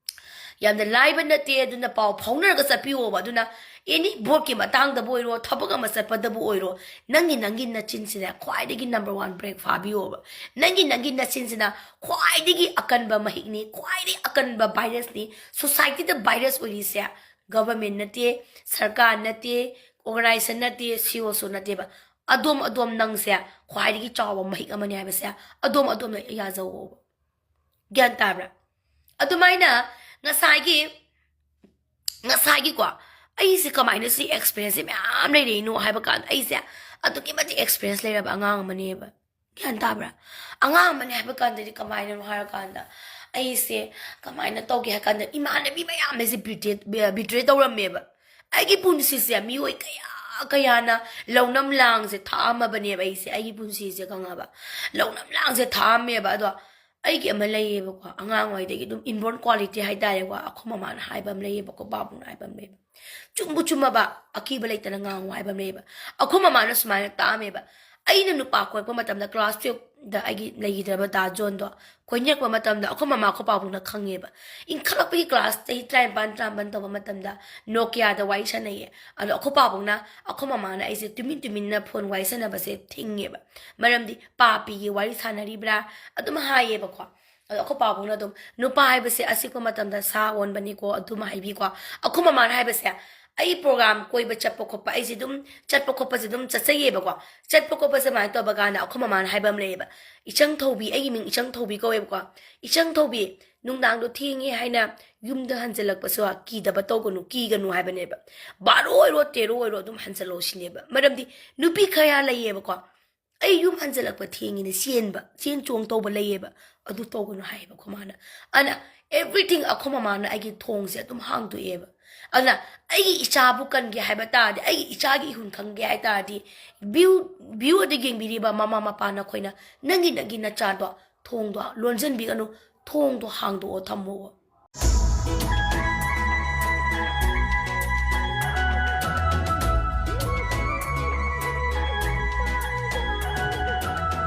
ꯌꯥꯝꯅ ꯂꯥꯏꯕ ꯅꯠꯇꯦ, ꯑꯗꯨꯅ ꯄꯥꯎ ꯐꯥꯎꯅꯔꯒ ꯆꯠꯄꯤꯌꯣꯕ꯫ ꯑꯗꯨꯅ ꯑꯦꯅꯤ ꯚꯣꯠꯀꯤ ꯃꯇꯥꯡꯗꯕꯨ ꯑꯣꯏꯔꯣ, ꯊꯕꯛ ꯑꯃ ꯆꯠꯄꯗꯕꯨ ꯑꯣꯏꯔꯣ, ꯅꯪꯒꯤ, ꯅꯪꯒꯤ ꯅꯆꯤꯟꯁꯤꯅꯦ ꯈ꯭ꯋꯥꯏꯗꯒꯤ ꯅꯝꯕꯔ ꯋꯥꯟ ꯕ꯭ꯔꯦꯛ ꯐꯥꯕꯤꯌꯣꯕ꯫ ꯅꯪꯒꯤ, ꯅꯪꯒꯤ ꯅꯆꯤꯟꯁꯤꯅ ꯈ꯭ꯋꯥꯏꯗꯒꯤ ꯑꯀꯟꯕ ꯃꯍꯤꯛꯅꯤ, ꯈ꯭ꯋꯥꯏꯗꯒꯤ ꯑꯀꯟꯕ ꯚꯥꯏꯔꯁꯅꯤ꯫ ꯁꯣꯁꯥꯏꯇꯤꯗ ꯚꯥꯏꯔꯁ ꯑꯣꯏꯔꯤꯁꯦ ꯒꯚꯔꯟꯃꯦꯟ ꯅꯠꯇꯦ, ꯁꯔꯀꯥꯔ ꯅꯠꯇꯦ, ꯑꯣꯔꯒꯅꯥꯏꯖꯦꯁꯟ ꯅꯠꯇꯦ, ꯁꯤ ꯑꯣ ꯁꯣ ꯅꯠꯇꯦꯕ꯫ ꯑꯗꯣꯝ, ꯑꯗꯣꯝ ꯅꯪꯁꯦ ꯈ꯭ꯋꯥꯏꯗꯒꯤ ꯆꯥꯎꯕ ꯃꯍꯤꯛ ꯑꯃꯅꯤ ꯍꯥꯏꯕꯁꯦ ꯑꯗꯣꯝ, ꯑꯗꯣꯝꯅ ꯌꯥꯖꯧꯑꯣꯕ꯫ ꯒ꯭ꯌꯥꯟ ꯇꯥꯕ꯭ꯔꯥ? ꯑꯗꯨꯃꯥꯏꯅ ꯉꯁꯥꯏꯒꯤ, ꯉꯁꯥꯏꯒꯤꯀꯣ, ꯑꯩꯁꯦ ꯀꯃꯥꯏꯅ ꯁꯤ ꯑꯦꯛꯁꯄꯤꯔꯤꯌꯦꯟꯁꯁꯦ ꯃꯌꯥꯝ ꯂꯩꯔꯛꯏꯅꯣ ꯍꯥꯏꯕ ꯀꯥꯟꯗ, ꯑꯩꯁꯦ ꯑꯗꯨꯛꯀꯤ ꯃꯇꯤꯛ ꯑꯦꯛꯁꯄꯤꯔꯤꯌꯦꯟꯁ ꯂꯩꯔꯕ ꯑꯉꯥꯡ ꯑꯃꯅꯦꯕ꯫ ꯒ꯭ꯌꯥꯟ ꯇꯥꯕ꯭ꯔꯥ? ꯑꯉꯥꯡ ꯑꯃꯅꯦ ꯍꯥꯏꯕ ꯀꯥꯟꯗꯗꯤ ꯀꯃꯥꯏꯅꯅꯣ ꯍꯥꯏꯔꯀꯥꯟꯗ, ꯑꯩꯁꯦ ꯀꯃꯥꯏꯅ ꯇꯧꯒꯦ ꯍꯥꯏ ꯀꯥꯟꯗ, ꯏꯃꯥꯟꯅꯕꯤ ꯃꯌꯥꯝ ꯑꯩꯁꯦ ꯕꯤꯇ꯭ꯔꯦ, ꯕꯤꯇ꯭ꯔꯦ ꯇꯧꯔꯝꯃꯦꯕ꯫ ꯑꯩꯒꯤ ꯄꯨꯟꯁꯤꯁꯦ ꯃꯤꯑꯣꯏ ꯀꯌꯥ ꯀꯌꯥꯅ ꯂꯧꯅꯝ ꯂꯥꯡꯁꯦ ꯊꯥꯛꯑꯝꯃꯕꯅꯦꯕ꯫ ꯑꯩꯁꯦ, ꯑꯩꯒꯤ ꯄꯨꯟꯁꯤꯁꯦ, ꯈꯪꯉꯕ? ꯂꯧꯅꯝ ꯂꯥꯡꯁꯦ ꯊꯥꯛꯑꯝꯃꯦꯕ꯫ ꯑꯗꯣ ꯑꯩꯒꯤ ꯑꯃ ꯂꯩꯌꯦꯕꯀꯣ, ꯑꯉꯥꯡꯋꯥꯏꯗꯒꯤ ꯑꯗꯨꯝ ꯏꯟꯕꯣꯔꯟ ꯀ꯭ꯋꯥꯂꯤꯇꯤ ꯍꯥꯏꯇꯥꯔꯦꯀꯣ, ꯑꯩꯈꯣꯏ ꯃꯃꯥꯅ ꯍꯥꯏꯕ ꯑꯃ ꯂꯩꯌꯦꯕꯀꯣ, ꯕꯥꯕꯨꯡꯅ ꯍꯥꯏꯕ ꯑꯃ ꯂꯩꯌꯦꯕ, ꯆꯨꯝꯕꯨ ꯆꯨꯝꯃꯕ, ꯑꯀꯤꯕ ꯂꯩꯇꯅ ꯉꯥꯡꯉꯨ ꯍꯥꯏꯕ ꯑꯃ ꯂꯩꯌꯦꯕ꯫ ꯑꯩꯈꯣꯏ ꯃꯃꯥꯅ ꯁꯨꯃꯥꯏꯅ ꯇꯥꯛꯑꯝꯃꯦꯕ, ꯑꯩꯅ ꯅꯨꯄꯥ ꯀꯣꯏꯔꯛꯄ ꯃꯇꯝꯗ, ꯀ꯭ꯂꯥꯁ ꯇꯨꯌꯦꯜꯞꯇ ꯑꯩꯒꯤ ꯂꯩꯈꯤꯗ꯭ꯔꯕ ꯗꯥ ꯖꯣꯟꯗꯣ ꯀꯣꯏꯅꯔꯛꯄ ꯃꯇꯝꯗ, ꯑꯩꯈꯣꯏ ꯃꯃꯥ ꯑꯩꯈꯣꯏ ꯄꯥꯕꯨꯡꯅ ꯈꯪꯉꯦꯕ꯫ ꯏꯟꯈꯠꯂꯛꯄꯒꯤ ꯀ꯭ꯂꯥꯁ ꯆꯍꯤ ꯇꯔꯥꯅꯤꯄꯥꯟ, ꯇꯔꯥꯃꯥꯄꯟ ꯇꯧꯕ ꯃꯇꯝꯗ ꯅꯣꯀꯤꯌꯥꯗ ꯋꯥꯔꯤ ꯁꯥꯟꯅꯩꯌꯦ꯫ ꯑꯗꯣ ꯑꯩꯈꯣꯏ ꯄꯥꯕꯨꯡꯅ, ꯑꯩꯈꯣꯏ ꯃꯃꯥꯅ ꯑꯩꯁꯦ ꯇꯨꯃꯤꯟ ꯇꯨꯃꯤꯟꯅ ꯐꯣꯟ ꯋꯥꯔꯤ ꯁꯥꯟꯅꯕꯁꯦ ꯊꯤꯡꯉꯦꯕ꯫ ꯃꯔꯝꯗꯤ ꯄꯥꯄꯤꯒꯤ ꯋꯥꯔꯤ ꯁꯥꯟꯅꯔꯤꯕ꯭ꯔꯥ ꯑꯗꯨꯝ ꯍꯥꯏꯌꯦꯕꯀꯣ꯫ ꯑꯗꯣ ꯑꯩꯈꯣꯏ ꯄꯥꯕꯨꯡꯅ ꯑꯗꯨꯝ, "ꯅꯨꯄꯥ ꯍꯥꯏꯕꯁꯦ ꯑꯆꯤꯛꯄ ꯃꯇꯝꯗ ꯁꯥ ꯑꯣꯟꯕꯅꯤꯀꯣ", ꯑꯗꯨꯝ ꯍꯥꯏꯕꯤꯀꯣ꯫ ꯑꯩꯈꯣꯏ ꯃꯃꯥꯅ ꯍꯥꯏꯕꯁꯦ, ꯑꯩ ꯄ꯭ꯔꯣꯒ꯭ꯔꯥꯝ ꯀꯣꯏꯕ ꯆꯠꯄ ꯈꯣꯠꯄ, ꯑꯩꯁꯦ ꯑꯗꯨꯝ ꯆꯠꯄ ꯈꯣꯠꯄꯁꯦ ꯑꯗꯨꯝ ꯆꯠꯆꯩꯌꯦꯕꯀꯣ꯫ ꯆꯠꯄ ꯈꯣꯠꯄꯁꯦ ꯁꯨꯃꯥꯏꯅ ꯇꯧꯕ ꯀꯥꯟꯗ ꯑꯩꯈꯣꯏ ꯃꯃꯥꯅ ꯍꯥꯏꯕ ꯑꯃ ꯂꯩꯌꯦꯕ, ꯏꯆꯪ ꯊꯧꯕꯤ, ꯑꯩꯒꯤ ꯃꯤꯡ ꯏꯆꯪ ꯊꯧꯕꯤ ꯀꯧꯋꯦꯕꯀꯣ꯫ "ꯏꯆꯪ ꯊꯧꯕꯤ, ꯅꯨꯡꯗꯥꯡꯗꯣ ꯊꯦꯡꯉꯦ ꯍꯥꯏꯅ ꯌꯨꯝꯗ ꯍꯟꯖꯤꯜꯂꯛꯄꯁꯨ ꯀꯤꯗꯕ ꯇꯧꯒꯅꯨ, ꯀꯤꯒꯅꯨ" ꯍꯥꯏꯕꯅꯦꯕ꯫ ꯕꯥꯔꯣ ꯑꯣꯏꯔꯣ, ꯇꯦꯔꯣ ꯑꯣꯏꯔꯣ, ꯑꯗꯨꯝ ꯍꯟꯖꯤꯜꯂꯣ ꯁꯤꯅꯦꯕ꯫ ꯃꯔꯝꯗꯤ ꯅꯨꯄꯤ ꯈꯔ ꯂꯩꯌꯦꯕꯀꯣ, ꯑꯩ ꯌꯨꯝ ꯍꯟꯖꯤꯜꯂꯛꯄ ꯊꯦꯡꯉꯤꯅ ꯆꯦꯟꯕ, ꯆꯦꯟ ꯆꯣꯡ ꯇꯧꯕ ꯂꯩꯌꯦꯕ꯫ ꯑꯗꯨ ꯇꯧꯒꯅꯨ ꯍꯥꯏꯌꯦꯕꯀꯣ ꯃꯥꯅ꯫ ꯑꯗꯨꯅ everything ꯑꯩꯈꯣꯏ ꯃꯃꯥꯅ ꯑꯩꯒꯤ ꯊꯣꯡꯁꯦ ꯑꯗꯨꯝ ꯍꯥꯡꯗꯣꯛꯑꯦꯕ꯫ ꯑꯗꯨꯅ ꯑꯩꯒꯤ ꯏꯆꯥꯕꯨ ꯀꯟꯒꯦ ꯍꯥꯏꯕ ꯇꯥꯔꯗꯤ, ꯑꯩꯒꯤ ꯏꯆꯥꯒꯤ ꯏꯍꯨꯟ ꯈꯪꯒꯦ ꯍꯥꯏ ꯇꯥꯔꯗꯤ, ꯚꯤꯎ ꯚꯤꯎ ꯑꯗ ꯌꯦꯡꯕꯤꯔꯤꯕ ꯃꯃꯥ ꯃꯄꯥ ꯅꯈꯣꯏꯅ ꯅꯪꯒꯤ ꯅꯪꯒꯤ ꯅꯆꯥꯗꯣ ꯊꯣꯡꯗꯣ ꯂꯣꯟꯁꯤꯟꯕꯤꯒꯅꯨ, ꯊꯣꯡꯗꯣ ꯍꯥꯡꯗꯣꯛꯑꯣ ꯊꯝꯃꯣꯕ꯫